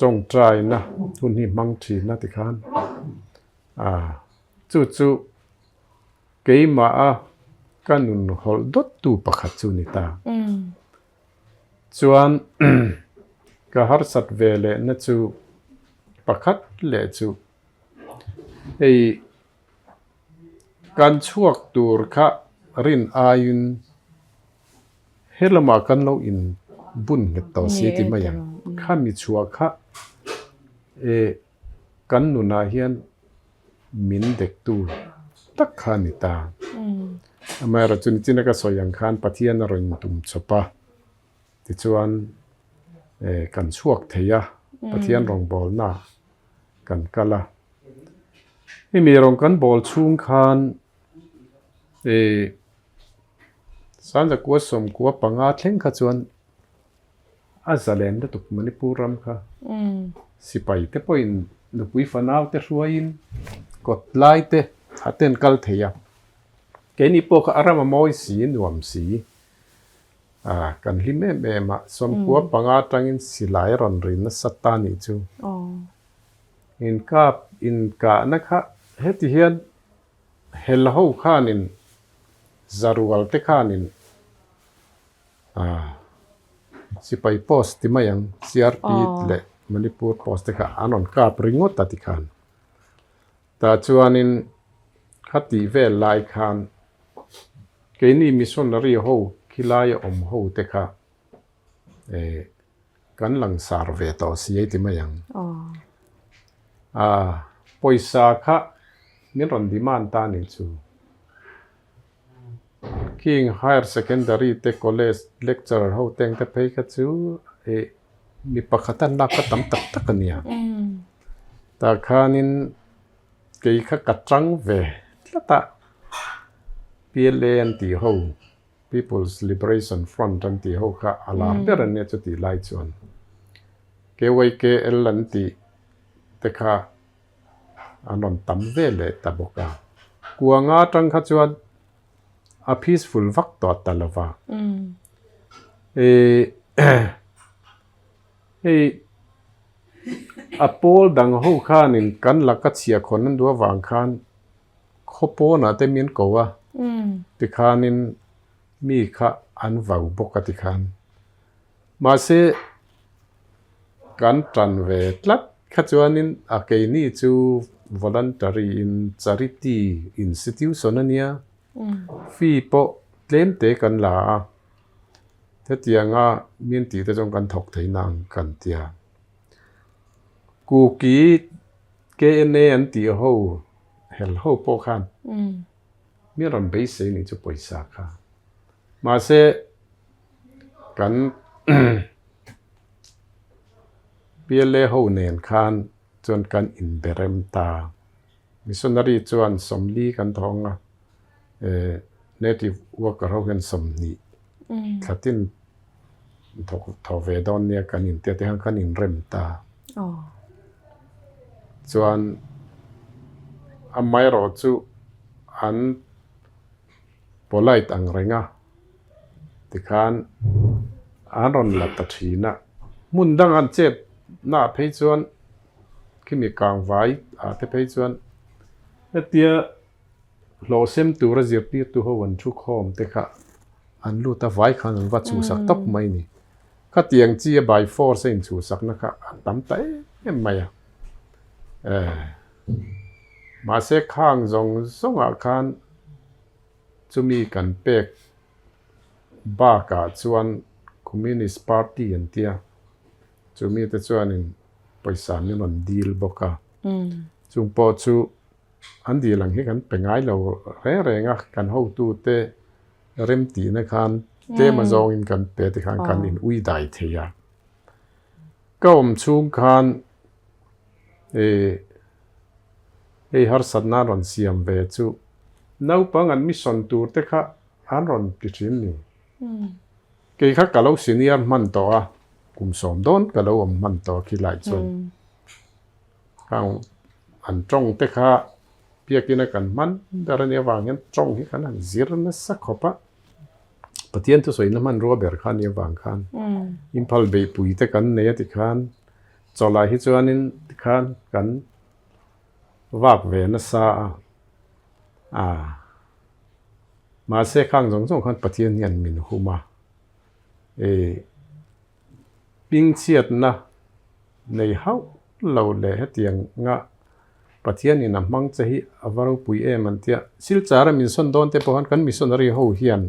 Tawngtaina hun hi hmang thin a tikhan ah chu chu keimah a ka nun hawlh dawt tu pakhat chu ni ta. Chuan ka harsat ve leh na chu pakhat leh chu hei kan chhuak tur kha rin aiin He lamah kan lo in bun nghet tawh si ti mai ang. Kha mi chhuah kha eh kan nunah hian min dektu tak kha a ni ta. Amaherawhchu nichina ka sawi ang khan Pathian a rawn tum chawp a, tichuan eh kan chhuak thei a, Pathian rawngbawlna kan kal a. Hemi rawng kan bawl chhung khan eh Sanzakua sawmkua panga thleng kha chuan a zalen lutuk Manipur ram kha sipai te pawhin nupui fanau te hruaiin kawt lai te a ten kal thei a, keini pawh kha a ram a mawi si nuam si ah kan hlim em em a, sawmkua panga atangin silai a rawn ri nasa ta nih chu inkap inkahna kha heti hian Hel ho khanin Zarual te khanin ah sipai post ti mai ang CRP leh Manipur post te kha an rawn kap ringawt a ti khan. Tah chuanin kha tih vel lai khan keini missionary ho khilai a awm ho te kha eh kan langsar ve tawh si ei ti mai ang. Ah pawisa kha min rawn demand ta nih chu. King Higher Secondary te college lecturer ho teng te phei kha chu eh mi pakhat an lak kha tam tak tak a nia. Tah khanin kei kha ka tang ve tlat a PLA an tih ho. People's Liberation Front an tih ho kha a lar ber an nia chutih lai chuan KYKL an tih te kha an rawn tam ve leh ta bawk a. Kuanga atang kha chuan a peaceful vak tawh ta lo va. Ih hei a pawl dang ho khanin kan laka chhiahkhawn an duh avang khan Khaw pawnah te min ko a, tikhanin mi kha an vau bawk a tikhan. Mahse, kan tan ve tlat kha chuanin a keini chu voluntary in charity institution a nia, fee pawh tlem te kan la a, hetianga min tih te chuan kan thawk thei nang kan tia. Kuki KNA an tih ho hel ho pawh khan mi rawn beisei nih chu pawisa kha. Mahse kan PLA ho nen khan chuan kan inberem ta. Missionary chuan sawmli kan thawng a. Native worker ho hian 20 thla tin thawk thaw ve dawn nia kan intia te khan kan inrem ta. Chuan amaherawhchu an polite ang reng a tikhan an rawn la ta thin a, hmun dang an chet naah phei chuan khimi kangvai ah te phei chuan hetia hlawh sem tura zirtirtu ho an thu khawm te kha an lut a, vai khan an va chhuhsak tawp mai a ni. Khatiang chi a by force a inchhuhsakna kha a tam ta em em mai a, eh mahse khang zawng zawngah khan chumi kan pek bakah chuan Communist Party an tia, chumi te chuanin pawisa min rawn dil bawk a, chung pawh chu an dil ang hi kan pe ngai lo reng reng a, kan hotute remtihna khan tlem a zawngin kan pe te khan kan in ui dai thei a. Ka awm chhung khan eh hei harsatna an rawn siam ve chu naupang an mission tur te kha an rawn ti thin ni. Kei kha ka lo senior hman tawh a, kum sawm dawn ka lo awm hman tawh a khilai chuan. Khang an tawng te kha biakina kan hman ber a nih avang hian tawng hi kan han zir nasa khawp a, Pathian thusawina hmanrua ber kha a nih avang khan Imphal beihpui te kan nei a tikhan chawlhah hi chuanin tikhan kan vak ve nasa a, ah mahse khang zawng zawng khan Pathian hian min hum a, eh. Hmingchhiatna nei hauh lo leh hetiang nga Pathianin a hmang che hi a va ropui em an tia. Silchara min sawn dawn te pawh khan kan missionary ho hian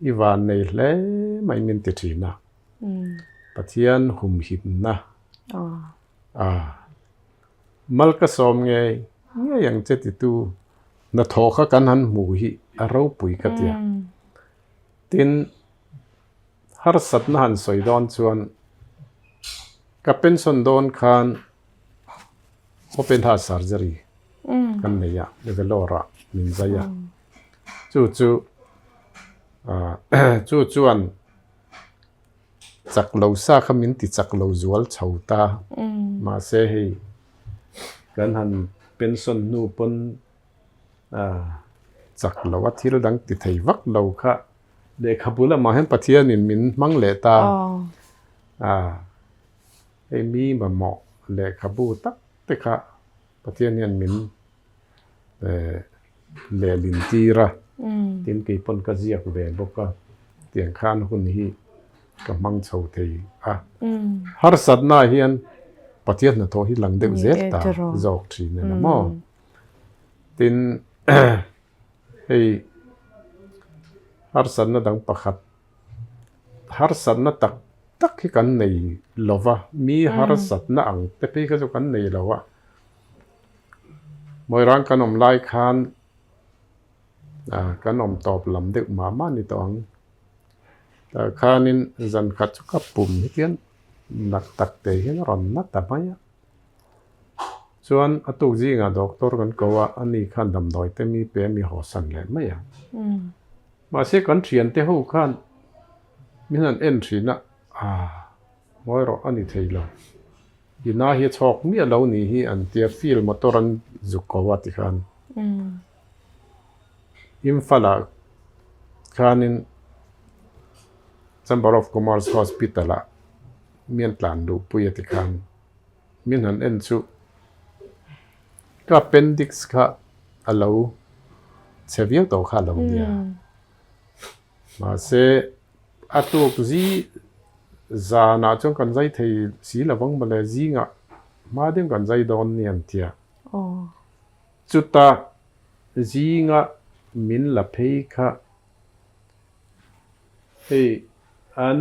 i van nei hle mai min ti thin a. Pathian humhimna a mal ka sawm ngei ngei ang che titu hnathawh kha kan han hmuh hi a ropui ka tia. Tin. Harsatna han sawi dawn chuan ka pension dawn khan open heart surgery kan nei a, Vellore ah min zai a. Chu chu chu chuan chak lo sa kha min ti chak lo zual chho ta. Mahse hei kan han pension hnu pawn chak lo a thil dang ti thei vak lo kha. Lehkhabu lamah hian Pathianin min hmang leh ta a, hei mi mamawh lehkhabu tak te kha Pathian hian min lehlin tir a, tin kei pawn ka ziak ve bawk a, tiang khan hun hi ka hmang chho thei a. Harsatna hian Pathian hnathawh hi lang deuh zel ta zawk thin a ni maw? Tin. Hei harsatna dang pakhat, harsatna tak tak hi kan nei lo va, mi harsatna ang te phei kha chu kan nei lo a. Mawirang kan awm lai khan kan awm tawp lam deuh mah mah ni tawh ang. Tah khanin zan khat chu ka pum hi hian nak tak te hian a rawn na ta mai a. Chuan a tuk zingah doctor kan ko a, ani khan damdawi te mi pe mi haw san leh mai a. Mahse kan thian te ho khan min han en thin a, ah ngawi rawh a ni thei lo. I na hi a chhawk miah lo ni hi an tia field motor an zuk ko a tikhan. Imphal ah khanin Chamber of Commerce Hospital ah mi an tlan luhpui a tikhan. Min han en chu ka appendix kha a lo chhe viau tawh kha a lo nia. Mahse a tuk zi zanah chuan kan zai thei si lo vang mawle zingah hma deuh kan zai dawn nia an tia. Chuta zinga min la phei kha hei an.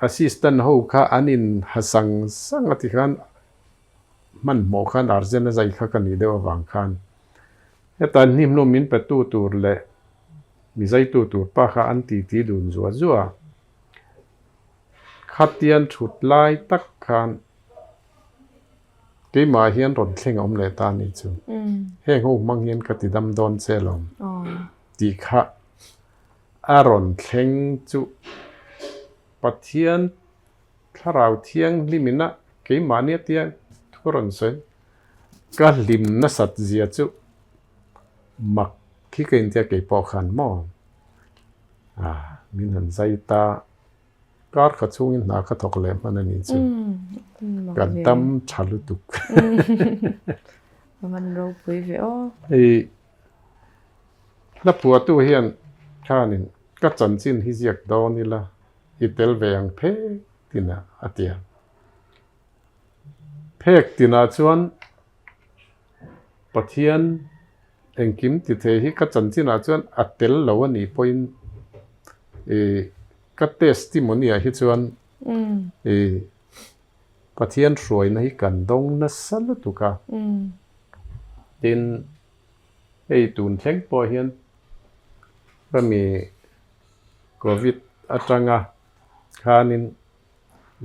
Assistant ho kha an in ha sang sang a ti khan hmanhmawh khan urgent a zai kha ka nih deuh avang khan heta hnimhlum min pe tu tur leh mi zai tu tur pa kha an ti ti dun zuah zuah a, khatian thut lai tak khan. Keimah hian rawn thleng a awm leh ta a nih chu. Heng ho hmang hian ka ti dam dawn che alawm tih kha a rawn thleng chu Pathian thlarau thianghlimina keimahni a tia thu rawn sawi. Ka hlim nasat zia chu mak khi ka intia keipawh khan maw min han zai ta. Kar kha chhungin hna ka thawk leh hman a nih chu. Ka dam tha lutuk.
A van ropui ve aw.
Hei hlaphuatu hian khanin ka chanchin hi ziak dawn ila i tel ve ang phek tinah a ti a. Phek tinah chuan Pathian engkim ti thei hi ka chanchinah chuan a tel lo a nih pawhin ih ka testimony ah hi chuan ih Pathian hruaina hi kan dawng nasa lutuk a. Tin, hei tun thleng pawh hian ka mi Covid atanga khanin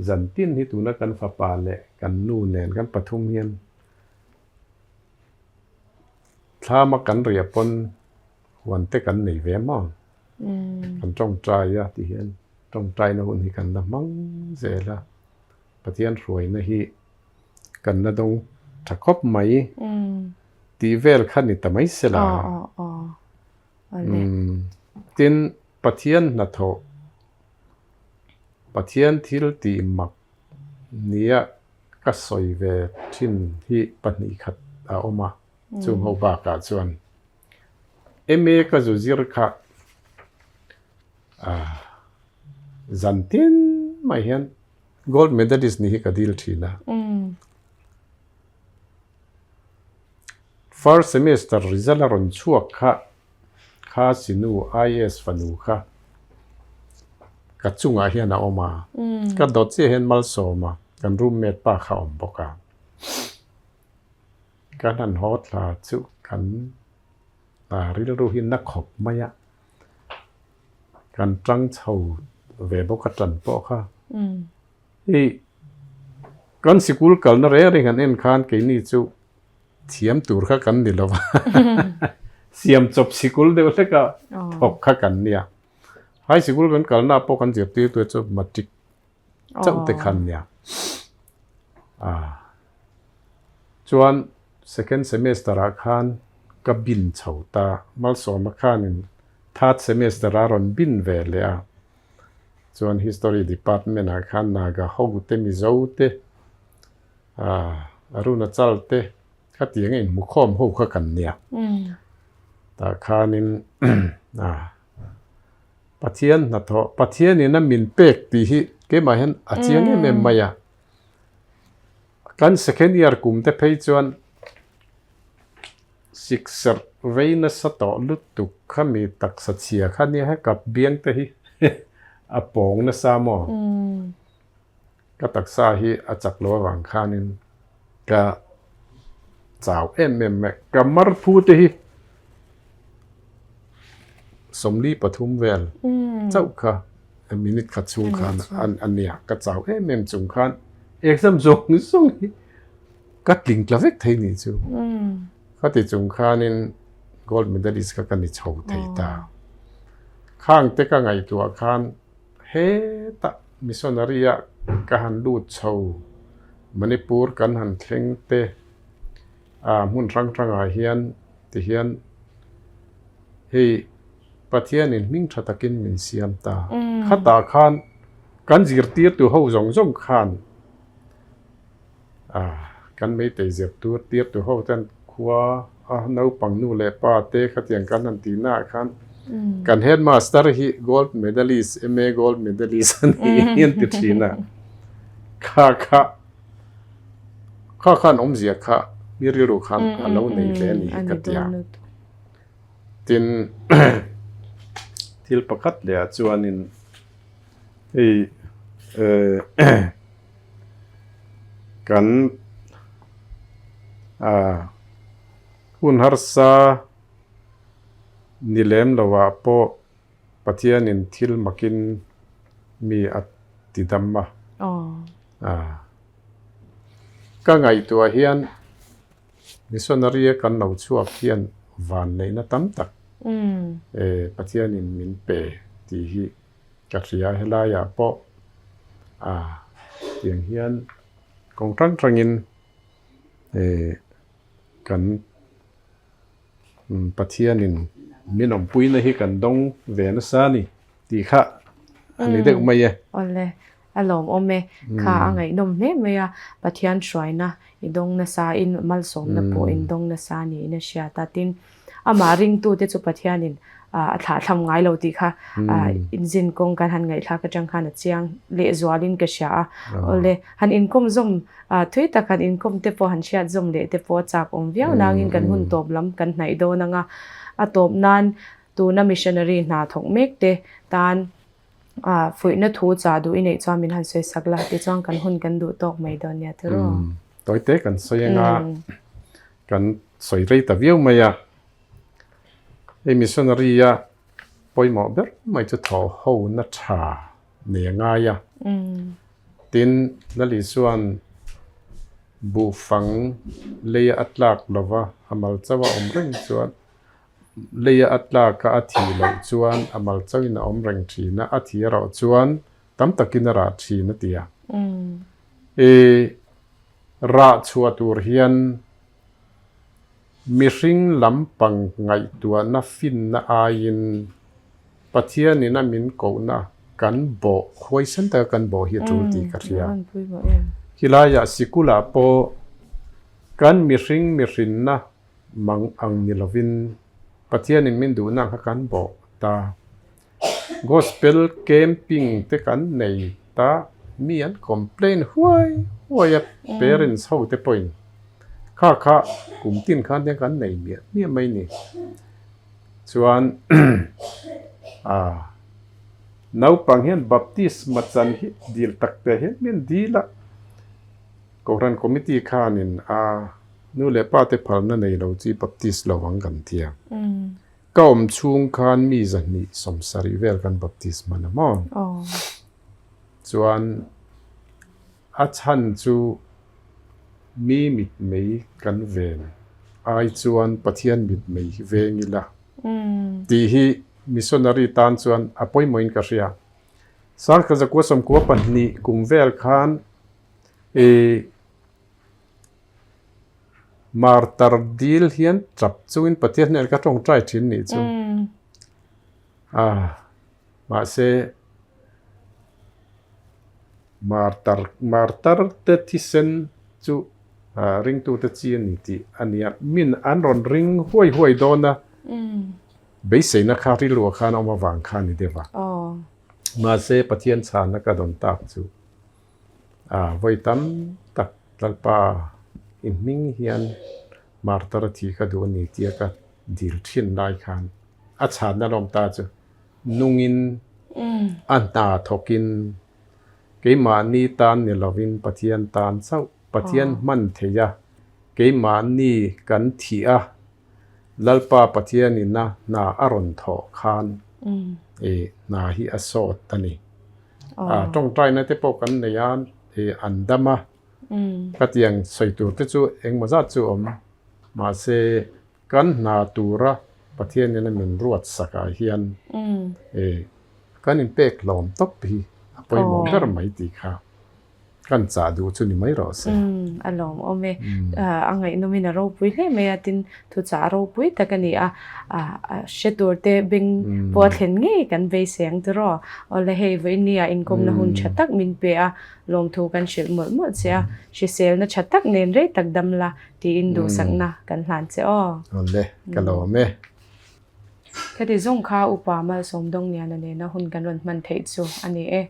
Zantin hi tuna kan fapa leh kan nu nen kan pathum hian thlama kan riah pawn huan te kan nei ve maw? Kan tawngtai a ti hian tawngtaina hun hi kan la hmang zel a, Pathian hruaina hi kan la dawng tha khawp mai tih vel kha ni ta mai se la. Tin, Pathian hnathawh Pathian thil tih mak nia ka sawi ve thin hi pahnih khat a awm a, chung ho bakah chuan MA ka zu zir kha zan tin mai hian gold medalist ni hi ka dil thin a. First semester result a rawn chhuak kha Kha sinu IAS fanu kha ka chungah hian a awm a, ka dawt chiah hian Malsawma kan roommate pa kha a awm bawk a. Kan han haw thla chu kan rilru hi na khawp mai a, kan tang chho ve bawk a tan pawh kha. Hei kan sikul kalna reng reng han en khan keini chu Thiam tur kha kan ni lo va, siam chawp sikul deuh hlek a thawk kha kan nia. High sikul kan kalna pawh kan zirtirtu chu matric chauh te khan nia. Chuan second semester ah khan ka bin chho ta, Malsawma khanin third semester a rawn bin ve leh a. Chuan history department ah khan Naga ho te Mizo te Arunachal te khatiang a inhmukhawm ho kha kan nia. Tah khanin Pathian hnathawh, Pathianin a min pek tih hi keimah hian a chiang em em mai a. Kan second year kum te phei chuan sikserh vei nasa tawh lutuk khami taksa chhia kha nia he kap biang te hi a pawng nasa maw? Ka taksa hi a chak lo avang khanin ka chau em em mai. Ka mar phu te hi 43 vel chauh kha minute khat chhung khan a nia. Ka chau em em chung khan exam zawng zawng hi ka tling tla vek thei ni chu. Khati chung khanin gold medalist kha ka ni chho thei ta. Khang te ka ngaihtuah khan Hetah missionary ah ka han lut chho, Manipur kan han thleng te, ah hmun hrang hrang ah hian ti hian hei Pathian in hming tha takin min siam ta. Khatah khan kan zirtirtu ho zawng zawng khan ah kan meitei zirtur tirtu ho ten khua a naupang nu leh pa te khatiang kan han tih naah khan kan headmaster hi gold medalist MA gold medalist a ni hi an ti thin a kha kha kha khan awmzia kha mi rilru khan a lo nei ve a ni hi ka ti a tin thil pakhat leh ah chuanin hei eh Kan hun harsa ni lem lovah pawh Pathianin thil makin mi a ti dam a. Ka ngaihtuah hian missionary a kan lo chhuak hian vanneihna tam tak Pathianin min pe tih hi ka hria. Helaiah pawh tiang hian kawng hrang hrangin kan Pathianin min awmpuina hi kan dawng ve nasa a ni tih kha a ni deuh mai e.
Awle, a lawmawm e. Kha a ngaihnawm hle mai a, Pathian hruaina i dawng nasa in malsawmna pawh in dawng nasa niin a hriat a. Tin, amah ringtute chu Pathianin a thlahthlam ngai lo tih kha inzin kawng kan han ngaihthlak atang khan a chiang lehzualin ka hria a. Awle, han inkawm zawm thui tak han inkawm te pawh han hriat zawm leh te pawh a chak awm viau nangin kan hun tawp lam kan hnaih dawn ang a. A tawp nan tuna missionary hna thawk mek te tan fuihna thu chah duh i neih chuan min han sawi sak la tichuan kan hun kan duh tawk mai dawn nia tiraw.
Tawite kan sawi anga kan sawi rei ta viau mai a. Hei missionary a pawimawh ber mai chu thaw ho na tha nei a ngai a. Tin, Lali chuan buhfang leia a tlak lova a mal chauh a awm reng chuan leia a tlak a a thih loh chuan a mal chauhin a awm reng thin a, a thih erawh chuan tam takin a rah thin a ti a. I rah chhuah tur hian Mihring lampang ngaihtuahna finna aiin Pathianin a min kohna kan bawh, huaisen taka kan bawh hi a tul tih ka hria. Khilaiah sikulah pawh kan mihring mihrinna mang ang ni lovin Pathianin min duhna ang kha kan bawh ta. Gospel camping te kan nei ta, mi an complain huai huai a, parents ho te pawhin kha kha kum tin khan hian kan nei miah miah mai ni. Chuan ah naupang hian baptisma chan hi dil tak te hian mi an dil a, Kohhran committee khanin a nu leh pa te phalna nei lo chi baptist lo ang kan tia. Ka awm chhung khan mi zahnih sawmsarih vel kan baptist hman a maw? Chuan a chhan chu mi mitmei kan ven ai chuan Pathian mitmei hi veng ila tih hi missionary tan chuan a pawimawhin ka hria. Sangkhat zakua sawmkua pahnih kum vel khan ih Martar dil hian tap chungin Pathian hnen ka tawngtai thin nih chu. Ah, mahse martar martar te thisen chu ringtute chi a ni tih a nia. Min an rawn ring huai huai dawn a, beiseina kha rilru ah khan a awm avang kha a ni deuh a. Mahse Pathian chhana ka dawn tak chu. A vawi tam tak Lalpa i hming hian martar a thi kha duh a ni tia ka dil thin lai khan a chhanna lawm ta chu nungin a hna thawkin keimahni tan ni lovin Pathian tan chauh Pathian hman thei a keimahni kan thih a Lalpa Pathianin a hna a rawn thawh khan i hna hi a sawt a ni. A tawngtaina te pawh kan nei a, i an dam a, khatiang sawi tur te chu engmaw zat chu awm. Mahse, kan hna tura Pathianin a min ruat sakah hian i kan inpek hlawm tawp hi a pawimawh ber mai tih kha. Kan chah duh chu ni mai rawh se.
Umm a lawmawm e. A ngaihnawmin a ropui hle mai a, tin thuchah ropui tak a ni a, a hre tur te beng pawh a thlen ngei kan beisei ang tiraw. Awle hei vawinia inkawmna hun tha tak min pe a, lawmthu kan hrilh mawlh mawlh che a, hriselna tha tak nen rei tak dam la tiin duhsakna kan hlan che aw.
Awle ka lawm e.
Khati zawng kha Upa Malsawmdawngliana nena hun kan rawn hman theih chu a ni e.